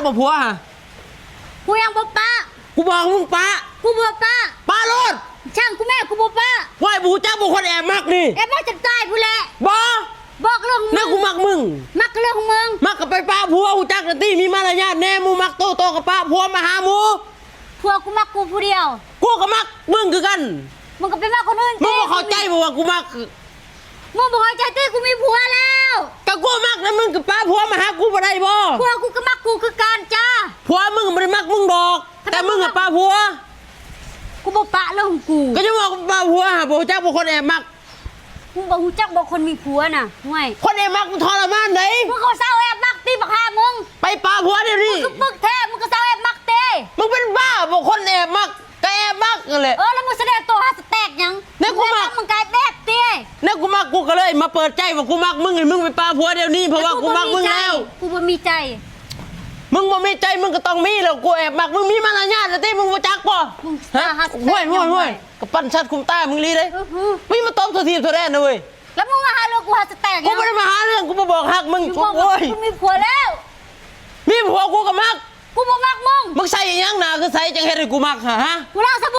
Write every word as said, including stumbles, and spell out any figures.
บ่ผัวฮะ กูยังบ่ปะ กูบอกมึงปะ กูบ่ปะ ปะโลด ช่างกูแม่ กูบ่ปะ ว่าบ่ฮู้จักบ่คนแอบมักนี่ แอบมักจนตายพู้นแหละ บ่ บอกเรื่องของมึง เนี่ยกูมักมึง มักเรื่องของมึง มักก็ไปปะผัว ฮู้จักหน้าตี้ มีมารยาทแน่ หมู่มักโต โตก็ปะผัวมาหาหมู่ ผัวกูมักกูผู้เดียว กูก็มักมึงคือกัน มึงก็ไปมักคนอื่น มึงบ่เข้าใจบ่ว่ากูมัก มึงบ่เข้าใจตี้ กูมีผัวแล้ว ก็กูมักนะ มึงก็ปะผัวมาหากูบ่ได้บ่ ผัวกูก็มักกูคือกันจ้า ผัวมึงบ่ได้มักมึงดอก แต่มึงอะปะผัว กูบ่ปะเรื่องของกู ก็จะบอกปะผัวหาบ่ฮู้จักบ่คนแอบมัก มึงบ่ฮู้จักบ่คนมีผัวน่ะ ห่วย คนแอบมักมันทรมานเด้ มึงก็เซาแอบมักตี้ บักห่ามึง ไปปะผัวเดี๋ยวนี้ มึงก็ปึกแท้ มึงก็เซาแอบมักตี้ มึงเป็นบ้าบ่คนแอบมัก ก็แอบมักนั่นแหละ เออ แล้วมึงแสดงตัวหาสแต็กหยัง เนี่ยกูมัก มึงกลายแบบตี้ เนี่ยกูมัก กูก็เลยมาเปิดใจว่ากูมักมึง ให้มึงไปปะผัวเดี๋ยวนี้ เพราะว่ากูมักมึงแล้ว กูบ่มีใจ มึงบ่มีใจ มึงก็ต้องมีแล้ว กูแอบมัก มึงมีมารยาทนะตี้ มึงบ่จักบ่ มึง ฮะ หาสแต็ก ห่วย ห่วย หยัง ห่วย ก็ปั้นชัดคุมตามึงลีเลย อื้อหือ มึงมาตบเท่าทีบเท่าแดนนะเว้ย แล้วมึงมาหาเรื่องกูหาสแต็กหยัง กูบ่ได้มาหาเรื่อง กูมาบอกฮักมึง มึงบอกว่า โอ้ย กูมีผัวแล้ว มีผัวกูก็มัก กูบ่มักมึง มึงใส่อีหยังหนาคือใส่จังเฮ็ดให้กูมักฮะ ฮะ กูล้างสบู่